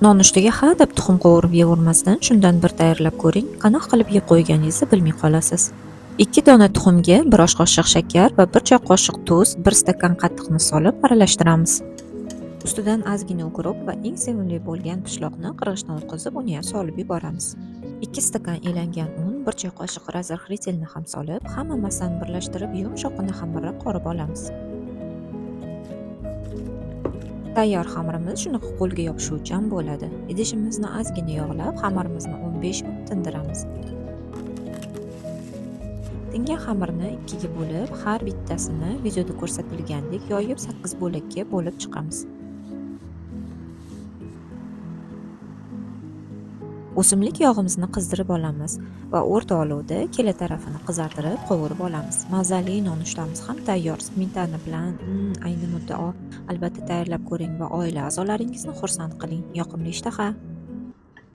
Nonushtaga hadeb tuxum qovurib yeyavermasdan shundan bir tayyorlab ko'ring, qanaqa qilib yeb qo'yganingizni bilmay qolasiz. 2 dona tuxumga 1 osh qoshiq shakar va 1 choy qoshiq tuz, 1 stakan qatiqni solib aralashtiramiz. Ustidan ozgina ukrop va eng sevimli bo'lgan pishloqni qirg'ichdan o'tkazib, uni ham solib yuboramiz. 2 stakan elangan un, 1 choy qoshiq разрыхлитель ni ham solib, hamma massani birlashtirib, yumshoqqina xamirni qorib olamiz. Tayyor xamirimiz shunaqa qo'lga yopishuvchan bo'ladi. Idishimizni ozgina yog'lab, xamirimizni 15 minut tindiramiz. Tingan xamirni 2 ga bo'lib, har bittasini videoda ko'rsatilgandek yoyib 8 bo'lakka bo'lib chiqamiz. O'simlik yog'imizni qizdirib olamiz va o'rta olovda kela tarafini qizartirib qovurib olamiz. Mazali nonushtamiz ham tayyor. Smetana bilan ayni muddao. Albatta tayyorlab ko'ring va oila a'zolaringizni xursand qiling. Yoqimli ishtaha.